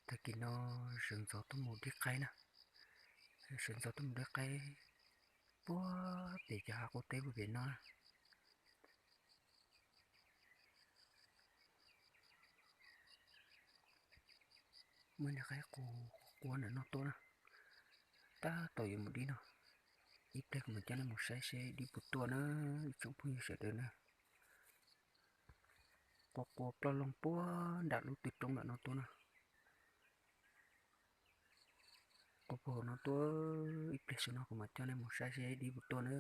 Tag kis no sawv ntxov tuaj mus dib qaib na, sawv ntxov tuaj mus dib qaib puag pem cov hav quav teb puag pem no na. Muaj niag qaib qua qua ntawm no tuaj na, tab tom yuav mus dib no. Ib pliag kuv mam coj nej mus saib seb dib puas tuaj na, ib tsoom phooj ywg sawv daws na. Qua qua ploj loog puag nram lub tw roob ntawm no tuaj na. Qua puag hauv no tuaj, ib pliag xwb no kuv mam coj nej mus saib seb dib puas tuaj na.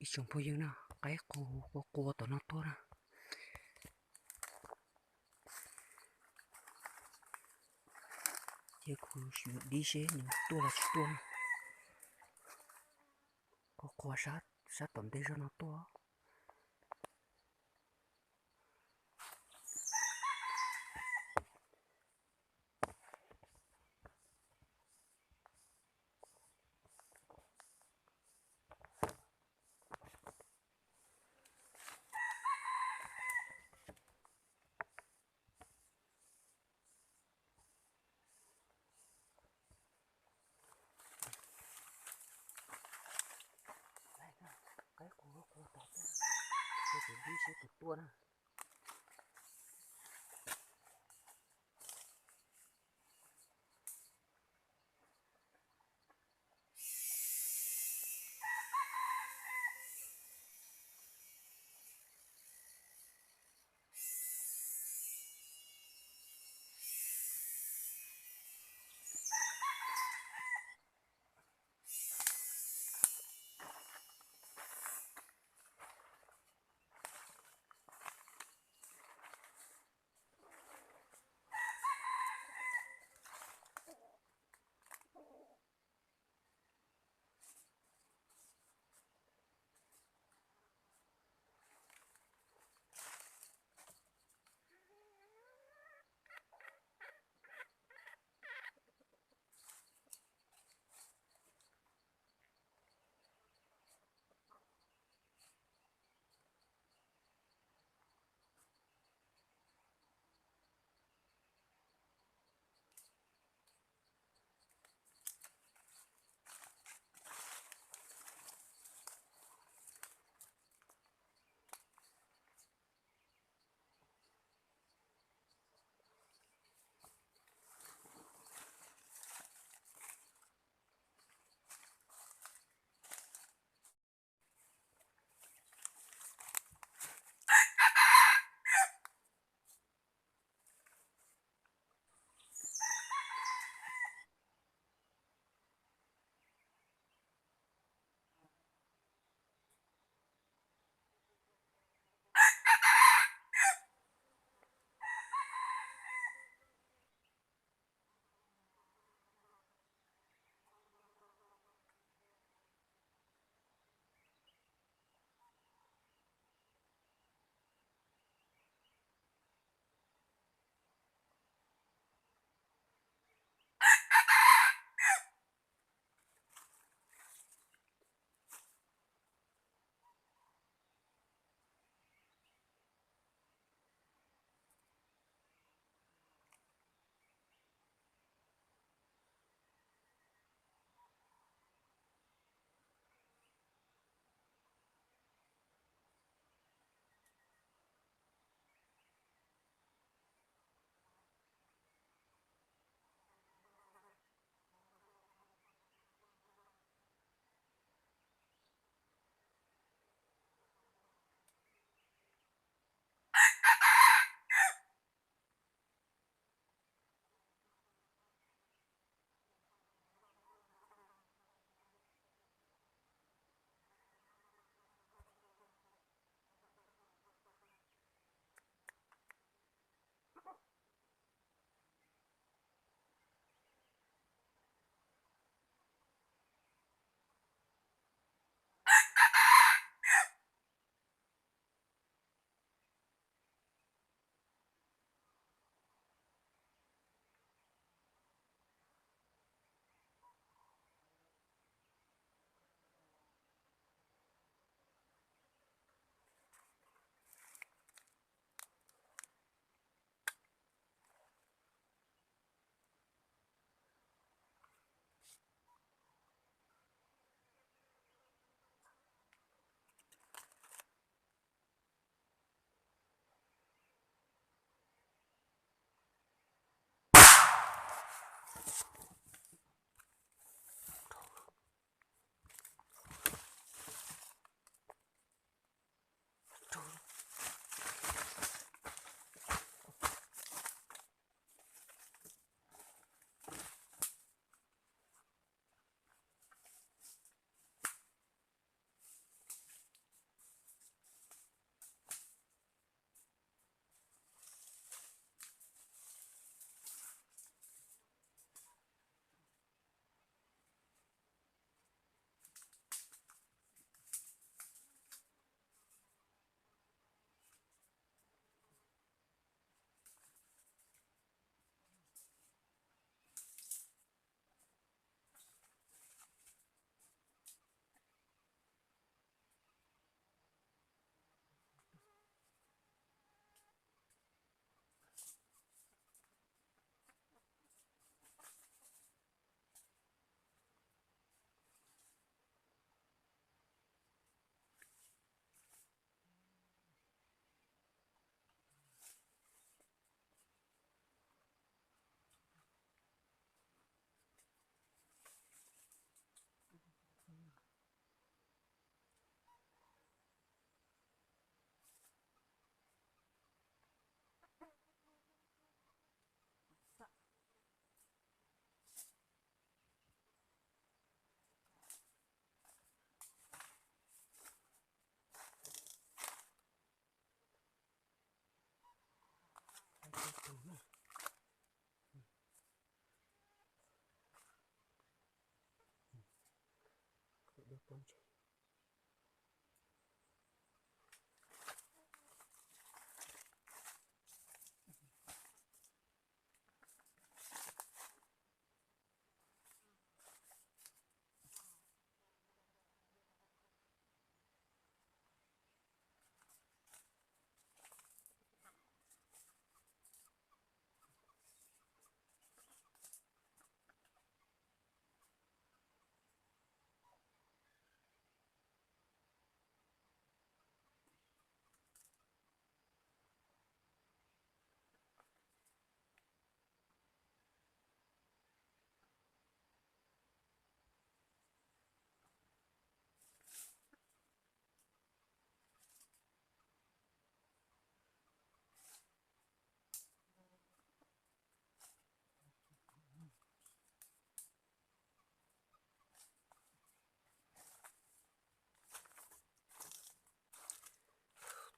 Ib tsoom phooj ywg na, qaib qua qua qua tom no tuaj na. Ces kuv sim dib seb nws tuaj los tsis tuaj na. Qua qua sab tom ntej zog no tuaj. Qaib qua qua tom tuaj, ces kuv dib seb puas tuaj na.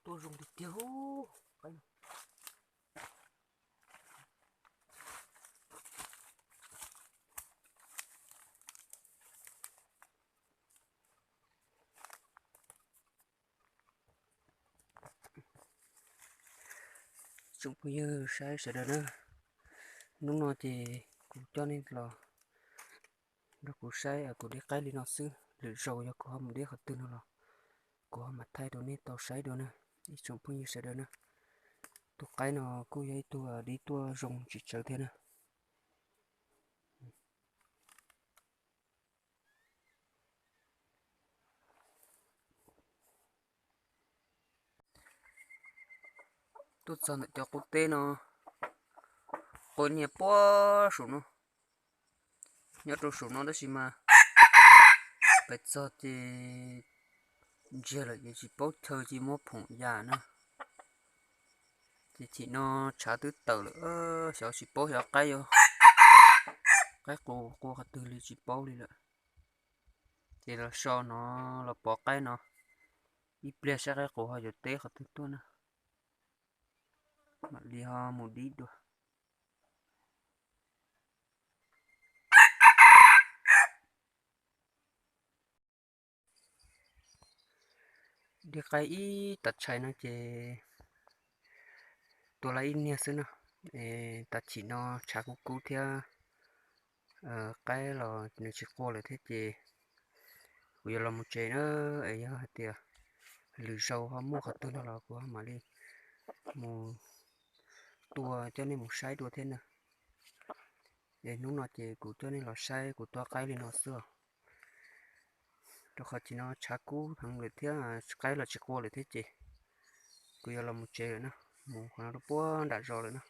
Tuaj zoo tiag tiag. Tsoom phooj ywg saib sawv daws na, hnub no ces kuv coj nej los nrog kuv saib kuv dib qaib li no xwb, lwm zaus yog kuv ho mus dib qhov twg no los kuv ho mam thaij rau nej tau saib dua na, ib tsoom phooj ywg sawv daws na. Tus qaib no kuj yog ib tug dib tuaj zoo tsis tsawg thiab na. Tuaj txog ntawm cov qub teb no, qub nyiaj puag saum no, nyob rau saum no tab sis mas pais txog ces ntsiag lawm ces tsis paub chaw ces muab phoom yam na. Ces chim no tshav twb tawm lawm, xyov tsis paub xyov qaib yuav, qaib qus qua qhov twg li tsis paub li lawm. Ces los so no, los pov qaib no ib pliag saib qaib qus ho yuav teb qhov twg tuaj na, mam li ho mus dib dua. Dib qaib ib tag tshais no ces tua lawm ib niag xwb no. Tag chim no tshav kub kub thiab, qaib los nws tsis qua lawm thiab ces kuv yuav los mus tsev na. Es yog hais tias lwm zaus ho muaj qhov twg no los kuv ho mam li mus tua coj nej mus saib dua thiab na. Es hnub no ces kuv coj nej los saib kuv tua qaib li no xwb os, rau qhov chim no tshav kub heev lawm thiab, qaib los tsis qua lawm thiab ces kuv yuav los mus tsev lawm na, mus qhov no rau puag nram zos lawm na.